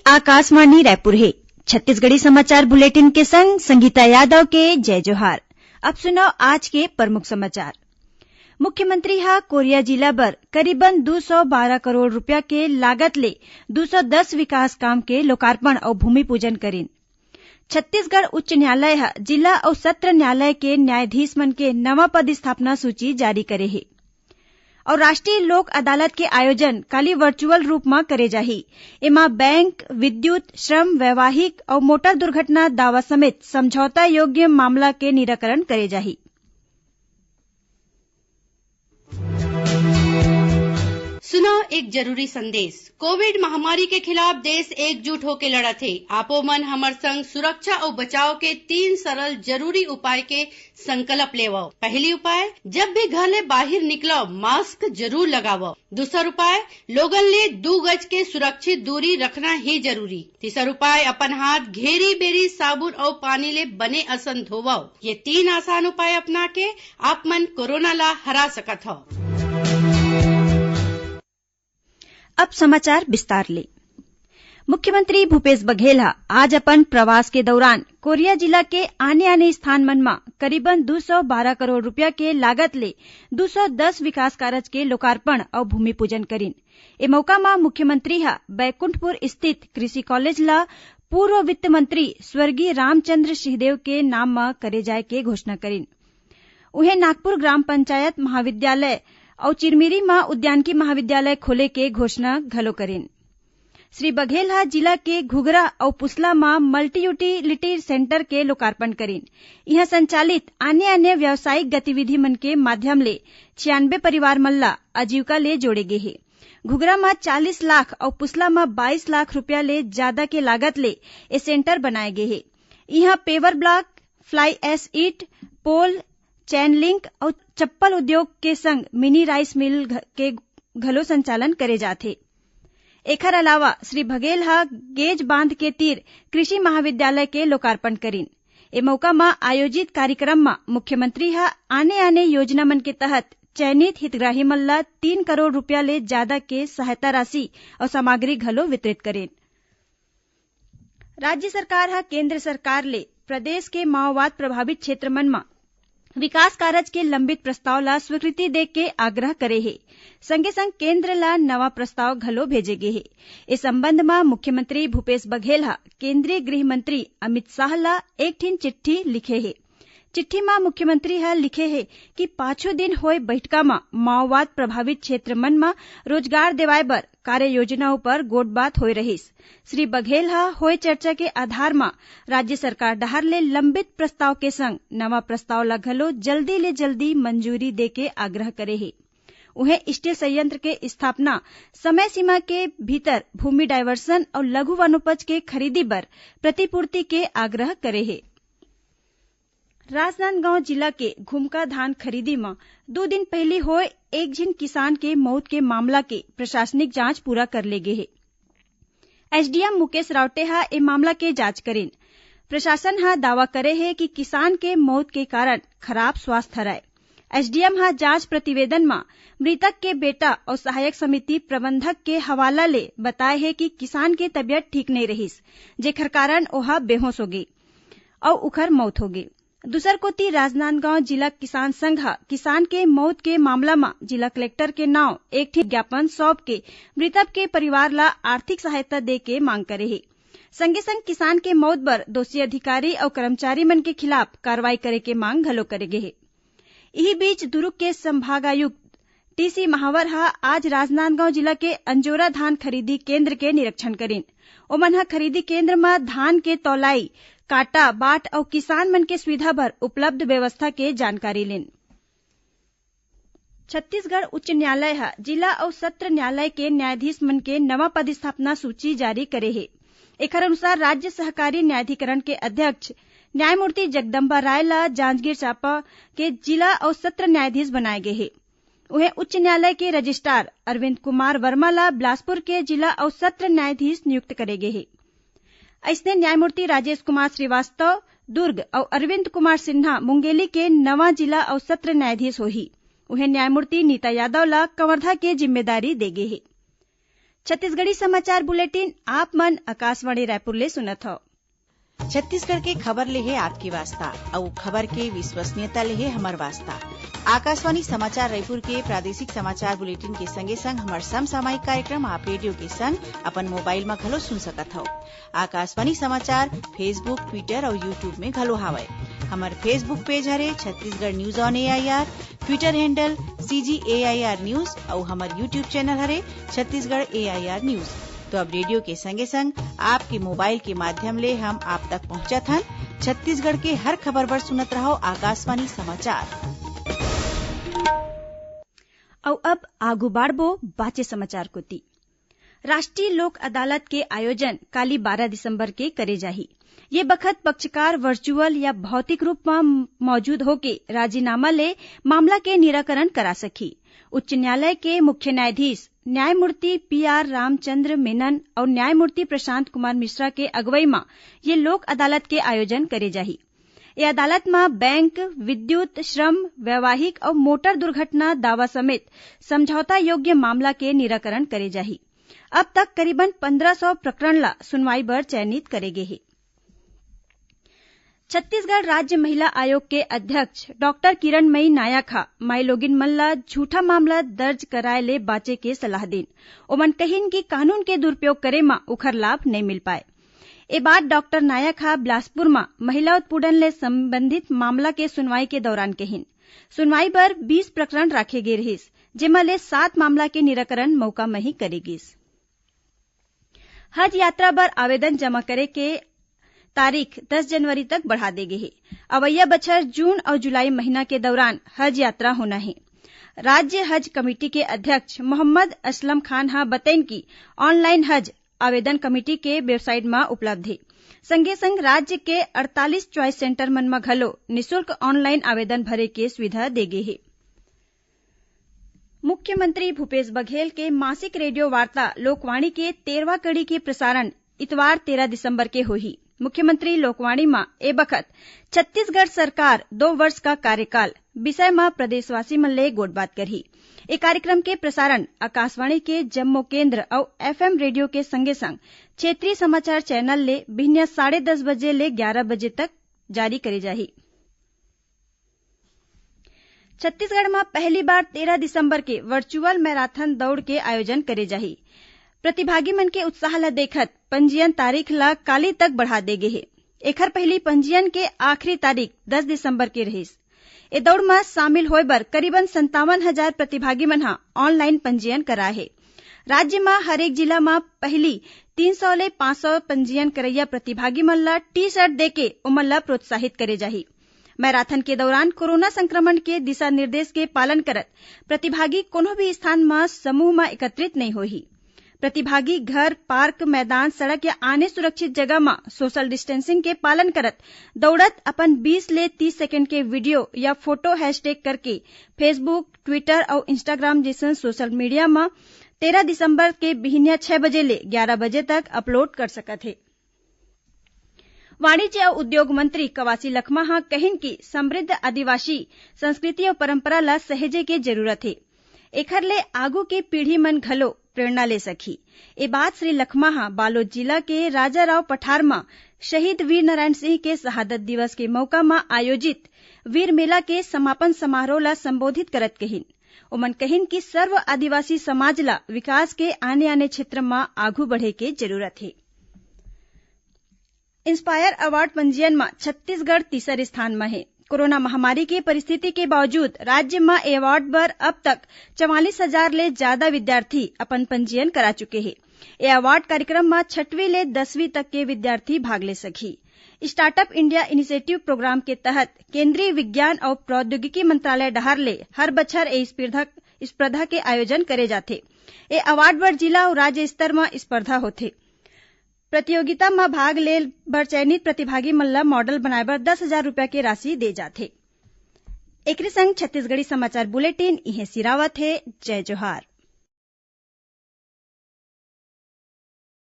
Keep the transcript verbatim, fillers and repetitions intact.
आकाशवाणी रायपुर हे। छत्तीसगढ़ी समाचार बुलेटिन के संग संगीता यादव के जय जोहार। अब सुनव आज के प्रमुख समाचार। मुख्यमंत्री ह कोरिया जिला बर करीबन दू सौ बारह करोड़ रुपया के लागत ले दू सौ दस विकास काम के लोकार्पण अउ भूमि पूजन करिन। छत्तीसगढ़ उच्च न्यायालय ह जिला अउ सत्र न्यायालय के न्यायाधीश मन के नवा पदस्थापना सूची जारी करे हे। अउ राष्ट्रीय लोक अदालत के आयोजन काली वर्चुअल रूप म करे जाही। एमा बैंक, विद्युत, श्रम, वैवाहिक अउ मोटर दुर्घटना दावा समेत समझौता योग्य मामला के निराकरण करे जाही। सुनव एक जरूरी संदेश। कोविड महामारी के खिलाफ देश एकजुट होके लड़त हे। आपो मन हमर संग सुरक्षा अउ बचाव के तीन सरल जरूरी उपाय के संकल्प लेवव। पहली उपाय, जब भी घर ले बाहिर निकलव, मास्क जरूर लगावव। दूसर उपाय, लोगन ले दू गज के सुरक्षित दूरी रखना ही जरूरी। तीसर उपाय, अपन हाथ घेरी बेरी साबुन अउ पानी ले बने असन धोवव। ये तीन आसान उपाय अपना के आप मन कोरोना ला हरा सकत हव। अब समाचार विस्तार ले। मुख्यमंत्री भूपेश बघेल ह आज अपन प्रवास के दौरान कोरिया जिला के आने-आने स्थान मन म करीबन दू सौ बारह करोड़ रुपया के लागत ले दू सौ दस विकास कारज के लोकार्पण अउ भूमि पूजन करिन। ए मौका म मुख्यमंत्री ह बैकुंठपुर स्थित कृषि कॉलेज ल पूर्व वित्त मंत्री स्वर्गीय रामचंद्र सिंहदेव के नाम म करे जाय के घोषणा करिन। उहें, नागपुर ग्राम पंचायत महाविद्यालय अउ चिरमिरी म उद्यानिकी महाविद्यालय खोले के घोषणा घलो करिन। श्री बघेल ह जिला के घुघरा अउ पुसला म मल्टी यूटिलिटी सेंटर के लोकार्पण करिन। इहां संचालित आने-आने व्यावसायिक गतिविधि मन के माध्यम ले छियानबे परिवार मन ल आजीविका ले जोड़े गे हे। घुघरा म चालीस लाख अउ पुसला म बाईस लाख रुपया ले जादा के लागत ले ए सेंटर बनाए गे हे। इहां पेवर ब्लॉक, फ्लाई एश ईट, पोल, चैन लिंक अउ चप्पल उद्योग के संग मिनी राइस मिल घ-, के घलो संचालन करे जाथे। एखर अलावा श्री बघेल ह गेज बांध के तीर कृषि महाविद्यालय के लोकार्पण करिन। ए मौका म आयोजित कार्यक्रम म मुख्यमंत्री ह आने-आने योजना मन के तहत चयनित हितग्राही मन ल तीन करोड़ रुपया ले जादा के सहायता राशि अउ सामग्री घलो वितरित करिन। राज्य सरकार ह केंद्र सरकार ले प्रदेश के माओवाद प्रभावित क्षेत्र मन म विकास कारज के लंबित प्रस्ताव ल स्वीकृति दे के आग्रह करे हे। संगे संग केंद्र ल नवा प्रस्ताव घलो भेजे गे हे। ए संबंध म मुख्यमंत्री भूपेश बघेल ह केंद्रीय गृह मंत्री अमित शाह ल एक ठिन चिट्ठी लिखे हे। चिट्ठी म मुख्यमंत्री ह लिखे हे कि पाछू दिन होय बइठका म माओवाद प्रभावित क्षेत्र मन म रोजगार देवाय बर कार्य योजना उपर गोठबात होय रहिस। श्री बघेल ह होय चर्चा के आधार म राज्य सरकार डहार ले लंबित प्रस्ताव के संग नवा प्रस्ताव ल घलो जल्दी ले जल्दी मंजूरी दे के आग्रह करे हे। उहें, स्टील संयंत्र के स्थापना समय सीमा के भीतर भूमि डायवर्सन अउ लघु वनोपज के खरीदी बर प्रतिपूर्ति के आग्रह करे हे। राजनांदगांव जिला के घुमका धान खरीदी म दू दिन पहिली होय एक झिन किसान के मउत के मामला के प्रशासनिक जांच पूरा कर ले गे हे। एसडीएम मुकेश रावटे ह ए मामला के जांच करिन। प्रशासन ह दावा करे हे कि किसान के मउत के कारण खराब स्वास्थ्य हरय। एसडीएम ह जांच प्रतिवेदन म मृतक के बेटा अउ सहायक समिति प्रबंधक के हवाला ले बताय हे कि किसान के तबियत ठीक नइ रहिस, जेखर कारण ओहा बेहोश होगे अउ उखर मउत होगे। दूसर कोति, राजनांदगांव जिला किसान संघ ह किसान के मउत के मामला म जिला कलेक्टर के नांव एक ठिन ज्ञापन सौंप के मृतक के परिवार ल आर्थिक सहायता दे के मांग करे हे। संगे संग किसान के मउत बर दोषी अधिकारी अउ कर्मचारी मन के खिलाफ कार्रवाई करे के मांग घलो करे गे हे। इही बीच, दुरूग के संभागायुक्त टीसी महावर ह आज राजनांदगांव जिला के अंजोरा धान खरीदी केंद्र के निरीक्षण करिन। ओमन ह खरीदी केंद्र म धान के तौलाई, काटा, बाट अउ किसान मन के सुविधा बर उपलब्ध व्यवस्था के जानकारी लीन। छत्तीसगढ़ उच्च न्यायालय ह जिला अउ सत्र न्यायालय के न्यायाधीश मन के नवा पदस्थापना सूची जारी करे हे। एखर अनुसार राज्य सहकारी न्यायाधिकरण के अध्यक्ष न्यायमूर्ति जगदम्बा राय ल जांजगीर चांपा के जिला अउ सत्र न्यायाधीश बनाए गे हे। उहें, उच्च न्यायालय के रजिस्ट्रार अरविंद कुमार वर्मा ल बिलासपुर के जिला अउ सत्र न्यायाधीश नियुक्त करे गे हे। अइसने न्यायमूर्ति राजेश कुमार श्रीवास्तव दुर्ग अउ अरविंद कुमार सिन्हा मुंगेली के नवा जिला अउ सत्र न्यायाधीश होही। उहें, न्यायमूर्ति नीता यादव ल कवर्धा के जिम्मेदारी दे गे हे। छत्तीसगढ़ी समाचार बुलेटिन आप मन आकाशवाणी रायपुर ले सुनत हव। छत्तीसगढ़ के खबर ले हे आपके वास्ता, अउ खबर के विश्वसनीयता ले हे हमर वास्ता। आकाशवाणी समाचार रायपुर के प्रादेशिक समाचार बुलेटिन के संगे संग हमर समसामयिक कार्यक्रम आप रेडियो के संग अपन मोबाइल म घलो सुन सकत हव। आकाशवाणी समाचार Facebook, Twitter अउ YouTube में घलो हावय। हमर Facebook पेज हरे Chhattisgarh news on AIR, Twitter handle CG AIR news अउ हमर YouTube चैनल हरे छत्तीसगढ़ एआईआर न्यूज। तो अब रेडियो के संगे संग आपके मोबाइल के माध्यम ले हम आप तक पहुंचत हन। छत्तीसगढ़ के हर खबर बर सुनत रहव आकाशवाणी समाचार। अउ अब आगू बाढ़बो बाचे समाचार कोति। राष्ट्रीय लोक अदालत के आयोजन काली बारह दिसंबर के करे जाही। ये बखत पक्षकार वर्चुअल या भौतिक रूप म मौजूद होके राजीनामा ले मामला के निराकरण करा सकही। उच्च न्यायालय के मुख्य न्यायाधीश न्यायमूर्ति पीआर रामचंद्र मेनन अउ न्यायमूर्ति प्रशांत कुमार मिश्रा के अगुवई म ये लोक अदालत के आयोजन करे जाही। ये अदालत म बैंक, विद्युत, श्रम, वैवाहिक अउ मोटर दुर्घटना दावा समेत समझौता योग्य मामला के निराकरण करे जाही। अब तक करीबन पन्द्रह सौ प्रकरण ला सुनवाई बर चयनित करे गे हे। छत्तीसगढ़ राज्य महिला आयोग के अध्यक्ष डॉक्टर किरणमयी नायक ह माईलोगिन मन ला झूठा मामला दर्ज कराए ले बांचे के सलाह दीन। ओमन कहिन कि कानून के दुरुपयोग करे म उखर लाभ नइ मिल पाए। ए बात डॉक्टर नायक ह बिलासपुर म महिला उत्पीड़न ले संबंधित मामला के सुनवाई के दौरान कहिन। सुनवाई बर बीस प्रकरण राखे गे रिहिस, जेमा ले सात मामला के निराकरण मौका म ही करे गिस। हज यात्रा बर आवेदन जमा करे के तारीख दस जनवरी तक बढ़ा दे गे हे। अवइया बछर जून अउ जुलाई महीना के दौरान हज यात्रा होना हे। राज्य हज कमेटी के अध्यक्ष मोहम्मद असलम खान ह बतइन कि ऑनलाइन हज आवेदन कमेटी के वेबसाइट म उपलब्ध हे। संगे संग राज्य के अड़तालीस च्वाइस सेंटर मन म घलो निशुल्क ऑनलाइन आवेदन भरे के सुविधा दे गे हे। मुख्यमंत्री भूपेश बघेल के मासिक रेडियो वार्ता लोकवाणी के तेरहवाँ कड़ी के प्रसारण इतवार तेरह दिसंबर के होही। मुख्यमंत्री लोकवाणी म ए बखत छत्तीसगढ़ सरकार दो वर्ष का कार्यकाल विषय म प्रदेशवासी मन ले गोठबात करही। ए कार्यक्रम के प्रसारण आकाशवाणी के जम्मो केंद्र अउ एफएम रेडियो के संगे संग क्षेत्रीय समाचार चैनल ले बिहनिया साढ़े दस बजे ले ग्यारह बजे तक जारी करे जाही। छत्तीसगढ़ म पहली बार तेरह दिसंबर के वर्चुअल मैराथन दौड़ के आयोजन करे जाही। प्रतिभागी मन के उत्साह ल देखत पंजीयन तारीख ल काली तक बढ़ा दे गे हे। एखर पहिली पंजीयन के आखिरी तारीख दस दिसंबर के रहिस। ए दौड़ म शामिल होय बर करीबन संतावन हजार प्रतिभागी मन ह ऑनलाइन पंजीयन कराए हे। राज्य म हरेक जिला म पहिली तीन सौ ले पाँच सौ पंजीयन करइया प्रतिभागी मन ल टी शर्ट देके ओमन ल प्रोत्साहित करे जाही। मैराथन के दौरान कोरोना संक्रमण के दिशा निर्देश के पालन करत प्रतिभागी कोनो भी स्थान म समूह म एकत्रित नइ होही। प्रतिभागी घर, पार्क, मैदान, सड़क या आने सुरक्षित जगह म सोशल डिस्टेंसिंग के पालन करत दौड़त अपन बीस ले तीस सेकंड के वीडियो या फोटो हैशटैग करके Facebook, Twitter अउ Instagram जइसन सोशल मीडिया म तेरह दिसंबर के बिहनिया छह बजे ले ग्यारह बजे तक अपलोड कर सकत हे। वाणिज्य अउ उद्योग मंत्री कवासी लखमा ह कहिन कि समृद्ध आदिवासी संस्कृति अउ परंपरा ल सहेजे के जरूरत हे। एखर ले आगू के पीढ़ी मन घलो प्रेरणा ले सकही। ए बात श्री लखमा ह बालोद जिला के राजाराव पठार म शहीद वीर नारायण सिंह के शहादत दिवस के मौका म आयोजित वीर मेला के समापन समारोह ल संबोधित करत कहिन। ओमन कहिन कि सर्व आदिवासी समाज ल विकास के आने-आने क्षेत्र म आघू बढ़े के जरूरत हे। इंस्पायर अवार्ड पंजीयन म छत्तीसगढ़ तीसर स्थान म हे। कोरोना महामारी के परिस्थिति के बावजूद राज्य म ए अवार्ड बर अब तक चवालीस हजार ले जादा विद्यार्थी अपन पंजीयन करा चुके हे। ए अवार्ड कार्यक्रम म छठवीं ले दसवीं तक के विद्यार्थी भाग ले सकही। स्टार्टअप इंडिया इनिशिएटिव प्रोग्राम के तहत केंद्रीय विज्ञान अउ प्रौद्योगिकी मंत्रालय डहार ले हर बछर ए स्पर्धा, स्पर्धा के आयोजन करे जाथे। ए अवार्ड बर जिला अउ राज्य स्तर म स्पर्धा होथे। प्रतियोगिता म भाग ले बर चयनित प्रतिभागी मन ल मॉडल बनाए बर दस हजार रुपया के राशि दे जाथे। एकरे संग छत्तीसगढ़ी समाचार बुलेटिन इहें सिरावत हे। जय जोहार।